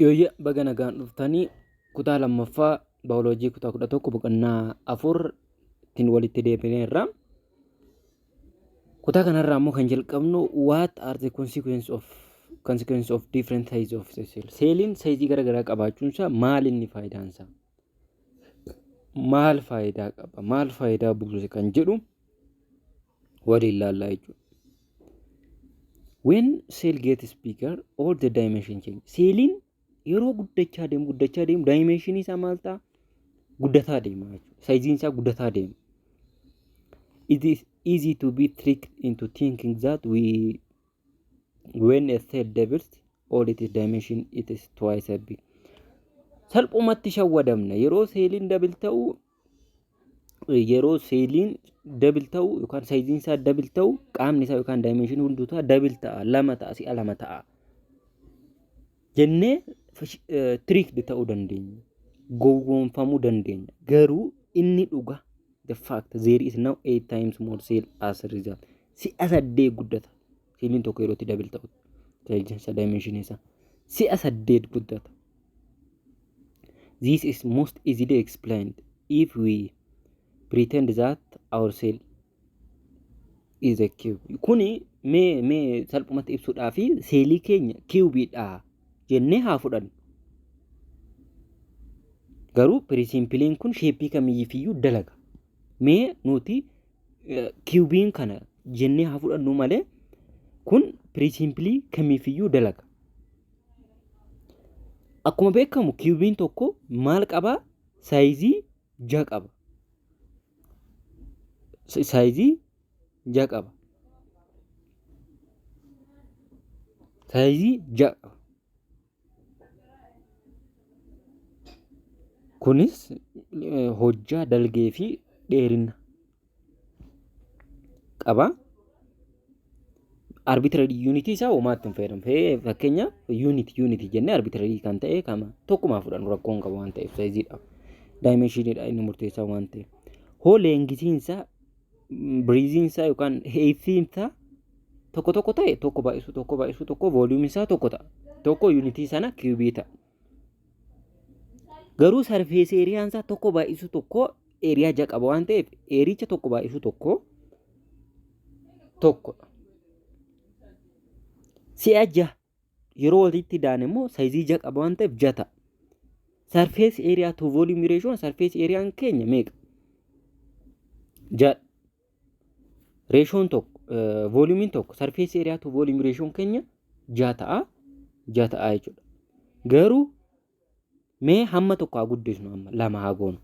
Yooyya baga nagaan dhuftanii kutaa lammaffaa baayoloojii kutaa 11 boqonnaa 4 ittiin walitti deebineerra. Kutaa kanarraa immoo kan jalqabnu what are the consequence of different size of the cell. Seeliin saayizii garaagaraa qabaachuun isaa maal inni faayidaan isaa? Maal faayidaa qaba? Maal faayidaa buuse kan jedhu waliin laallaa jechuudha. When cell gets bigger, all the dimension change. Seeliin yeroo guddachaa deemu guddachaa deemu dimension isaa maal ta'a? Guddataa deema jechuudha. Saayiziin isaa guddataa deema. It is easy to be tricked into thinking that we when a cell doubles all its dimension it is twice as big. Salphumatti shawwadamna yeroo seeliin double ta'u yeroo seeliin double ta'u yookaan saayiziin isaa double ta'u qaamni isaa yookaan daayimeenshinii hunduu ta'a double ta'a lama ta'a si'a lama ta'a jennee tricked ta'uu dandeenya gowwoomfamuu dandeenya garuu inni dhuga the fact there is now 8 times more cell as a result si'a saddeet guddata seeliin tokko yeroo itti double ta'u saayiziin isaa daayimeenshinii isaa si'a saddeet guddata. This is most easily explained if we pretend that our cell is a cube. Kuni mee salphumatti ibsuudhaaf seelii keenya kiubiidha jennee haa fudhannu. Garuu piriisimpiliin kun sheeppii kamiifiyyuu dalaga. Mee nuti kiubiin kana jennee haa fudhannu malee kun piriisimpilii kamiifiyyuu dalaga. Akkuma beekamu kiubiin tokko maal qabaa? Saayizii 6 qaba. Saayizii 6 qaba. Saayizii 6 qaba. Kunis hojjaa, dalgee fi dheerina qaba. Arbitrary unit isaa homaa itti hin fayyadamu. Fakkeenya unit unit jennee arbitrary kan ta'e kama tokkumaa fudhannu rakkoo hin qabu waan ta'eef saayiziidhaaf. Daayimeeshiniidha inni murteessaa waan ta'eef. Hoo leengisiin isaa biriiziin isaa yookaan heeysiin isaa tokko tokko ta'e tokko baay'isuu tokko baay'isuu tokko vooliyuumiin isaa tokko ta'a. Tokko yuunitii sana kiubii ta'a. Garuu sarfees eeriyaan isaa tokko baay'isuu tokko eeriyaa ja'a qaba waan ta'eef eericha tokko baay'isuu tokko tokkodha. Si'a ja'a yeroo walitti daane immoo saayizii ja'a qaba waan ta'eef ja'a ta'a. Sarfees eeriyaa to volume ratio sarfees eeriyaan keenya meeqa? Ja'a. Reeshoon tokko vooliyuumiin tokko sarfees eeriyaa to volume ratio keenya ja'a ta'a. Ja'a ta'a jechuudha. Garuu mee hamma tokko haa guddisnu amma lama haa goonu.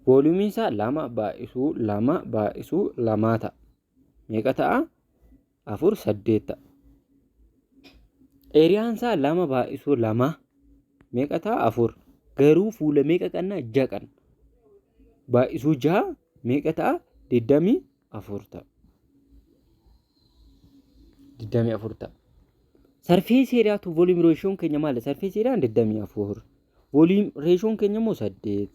Vooliyuumiin isaa lama baay'isuu lama baay'isuu lamaa ta'a. Meeqa ta'a? Afur saddeet ta'a. Eeriyaan isaa lama baay'isuu lama meeqa ta'a? Afur. Garuu fuula meeqa qabna? Ja'a qabna. Baay'isuu ja'a meeqa ta'a? 24 ta'a. 24 ta'a. Sarfees eeriyaa tu vooliyuum reeshoon keenya maali? Sarfees eeriyaan 24. Vooliyuum reeshoon keenya immoo 8.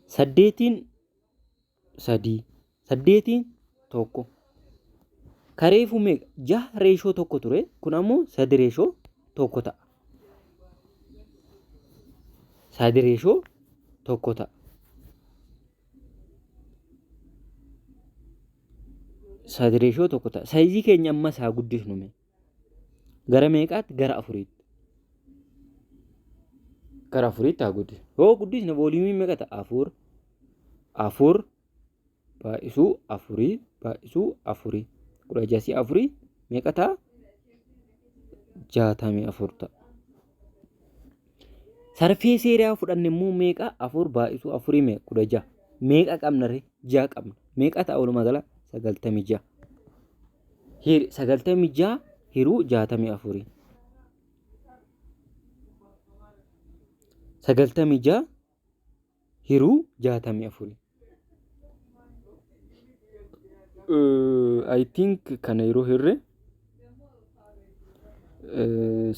Saddeetiin sadii. Saddeetiin tokko. Kareefuu meeqa? Jaha reeshoo tokko ture. Kun ammoo sadi reeshoo tokko ta'a. Sadi reeshoo tokko ta'a. Sadi reeshoo tokko ta'a. Saayizii keenya ammas haa guddisnu mee. Gara meeqaatti? Gara afuriitti. Gara afuriitti haa guddisnu. Yoo guddisne vooliyuumiin meeqa ta'a? Afur. Afur baay'isuu afurii baay'isuu afurii. 16 si'a afurii meeqa ta'a? 64 ta'a. Sarfees eeriyaa fudhanne immoo meeqa? Afur baay'isuu afurii meeqa? 16. Meeqa qabna ree? Ja'a qabna. Meeqa ta'a walumaa gala? 96. Hir 96 hiruu 64. 96 hiruu 64. I think kana yeroo hirre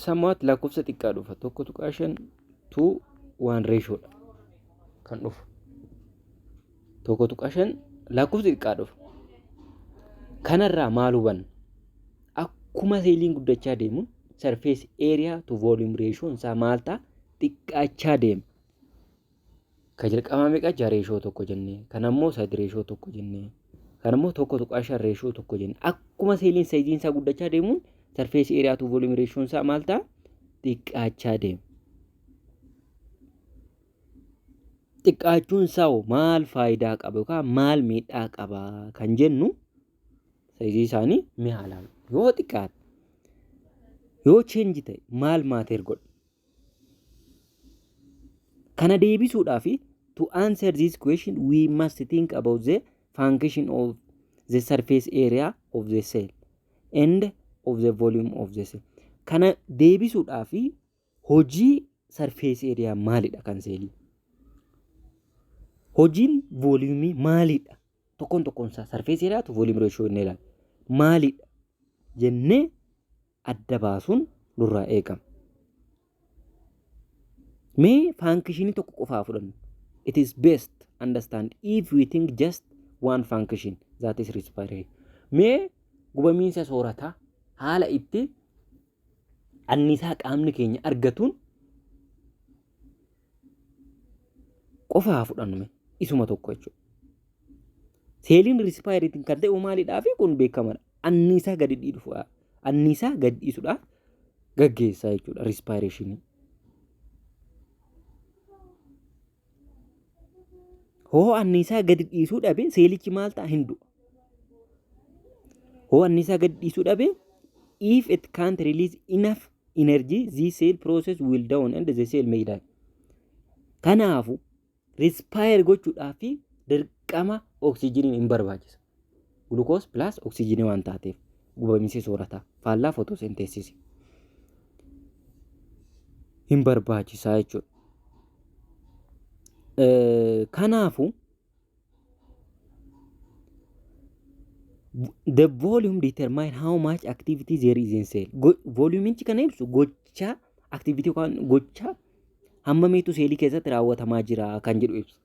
somewhat lakkoofsa xiqqaa dhufa 1.5 to 1 ratio dha kan dhufu 1.5 lakkoofsa xiqqaa dhufa. Kanarraa maal hubanna? Akkuma seeliin guddachaa deemu surface area to volume ratio isaa maal ta'a? Xiqqaachaa deema. Ka jalqabaa meeqa? 6 reeshoo 1 jennee, kan ammoo 3 reeshoo 1 jennee, kan ammoo 1.5 reeshoo 1 jennee. Akkuma seeliin sayiziin isaa guddachaa deemuun surface area to volume ratio isaa maal ta'a? Xiqqaachaa deema. Xiqqaachuun isaa hoo maal faayidaa qaba yookaan maal miidhaa qaba kan jennu sayizii isaanii mee haa ilaallu. Yoo xiqqaate yoo change ta'e maal maateer godha? Kana deebisuudhaaf, to answer this question, we must think about the function of the surface area of the cell and of the volume of the cell. Kana deebisuudhaaf hojii surface area maalidha kan seelii? Hojiin vooliyumii maalidha? Tokkoon tokkoon isaa surface area to volume ratio inni ilaala. Maalidha jennee adda baasuun nurraa eegama. Mee faankishinii tokko qofaa fudhannu. It is best understand if we think just one function, that is respiration. Mee gubamiinsa soorataa haala itti anniisaa qaamni keenya argatuun qofaa fudhannu mee isuma tokko jechuudha. Seeliin rispaayireetiin kan ta'e maalidhaa fi kun beekamaadha. Anniisaa gadi dhiisuudha. Anniisaa gadi dhiisuudhaaf gaggeessaa jechuudha rispaayireeshinii. Hoo anniisaa gadi dhiisuu dhabe seelichi maal ta'a? Hin du'a. Hoo anniisaa gadi dhiisuu dhabe, if it can't release enough energy, the cell process will down and the cell may die. Kanaafu respire gochuudhaaf dirqama oksijiniin hin barbaachisa. Glucose plus oksijinii waan taateef gubamiinsi soorataa faallaa photosynthesis hin barbaachisaa jechuudha. Kanaafu the volume determine how much activity there is in cell. Volumichi kana ibsu gocha activity yookaan gocha hammamiitu seelii keessatti raawwatamaa jira kan jedhu ibsa.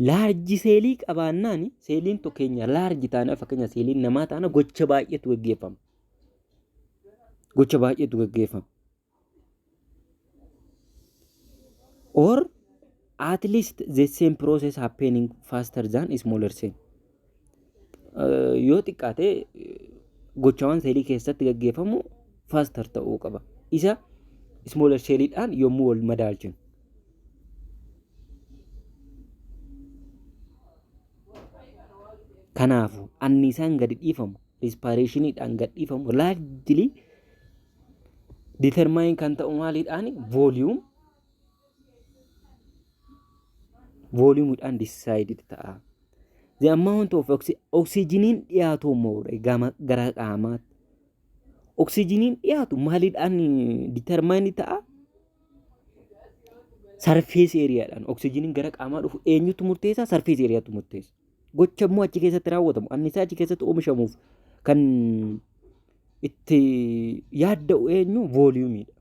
Laarji seelii qabaannaan, seeliin tokkeenya laarji taana, fakkeenya seeliin namaa taana, gocha baay'eetu gaggeeffama. Gocha baay'eetu gaggeeffama. Or at least the same process happening faster than smaller cell. Yoo xiqqaate gochaawwan seelii keessatti gaggeeffamu faster ta'uu qaba. Isa smaller seeliidhaan yommuu wal madaalchinu. Kanaafuu anniisaan gadi dhiifamu rispaareeshiniidhaan gadi dhiifamu largely determine kan ta'u maaliidhaan? Volume decided ta'a. The amount of oxygeniin dhiyaatu immoo gama gara qaamaatti. Oksijiniin dhiyaatu maaliidhaan determine ta'a? Surface areaadhaan. Oksijiniin gara qaamaa dhufu eenyutu murteessa? Surface areaatu murteessa. Gocha immoo achi keessatti raawwatamu, anniisaa achi keessatti oomishamuuf kan itti yaadda'u eenyu? Vooliyumiidha.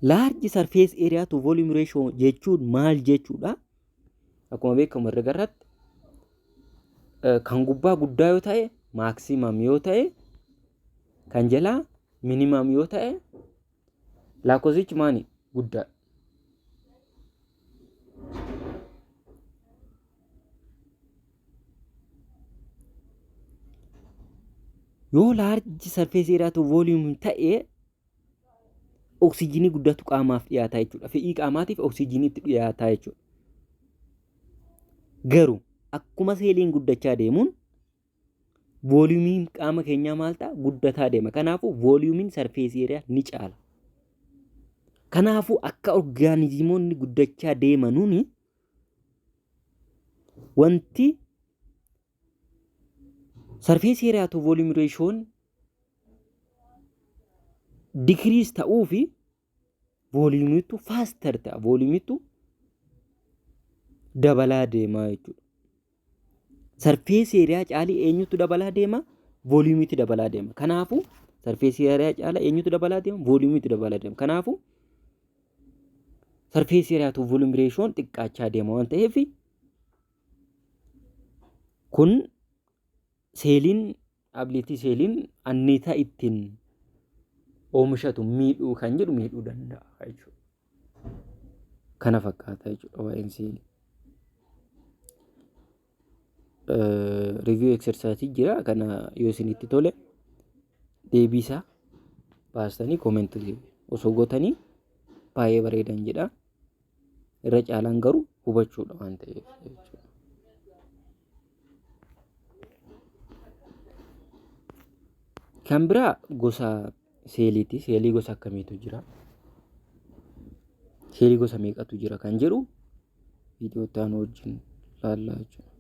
Large surface area to volume ratio jechuun maal jechuudha? Akkuma beekamu herrega irratti kan gubbaa guddaa yoo ta'e maximum yoo ta'e, kan jalaa minimum yoo ta'e, lakkoofsichi maali? Guddaa. Yoo large surface area to volume ta'e oksijinii guddaatu qaamaaf dhiyaataa jechuudha. Fe'ii qaamaatiif oksijiniitti dhiyaataa jechuudha. Garuu akkuma seeliin guddachaa deemuun vooliyumiin qaama keenyaa maal ta'a? Guddataa deema. Kanaafuu vooliyumiin sarfeesii eeriyaa ni caala. Kanaafuu akka orgaanizimoonni guddachaa deemanuun wanti sarfeesii eeriyaa to vooliyuum reeshoon dikiriis ta'uu fi vooliyumiitu faaster ta'a. Vooliyumiitu dabalaa deemaa jechuudha. Sarfeesii eeriyaa caalii eenyutu dabalaa deema? Vooliyumiitu dabalaa deema. Kanaafuu sarfeesii eeriyaa caalaa eenyutu dabalaa deema? Vooliyumiitu dabalaa deema. Kanaafuu sarfeesii eeriyaa to vooliyuum reeshoon xiqqaachaa deema waan ta'eef kun Seeliin ability seeliin anniisaa ittiin oomishatu miidhuu kan jedhu miidhuu danda'a jechuudha. Kana fakkaata jechuudha waa'een seelii. Review exercise jira, kana yoo isinitti tole deebii isaa baastanii comment osoo gootanii baay'ee bareedan jedha. Irra caalaan garuu hubachuudha waan ta'eef jechuudha. Kan biraa gosa seeliiti. Seelii gosa akkamiitu jira? Seelii gosa meeqatu jira kan jedhu viidiyoo itti aanu wajjin laallaa jechuudha.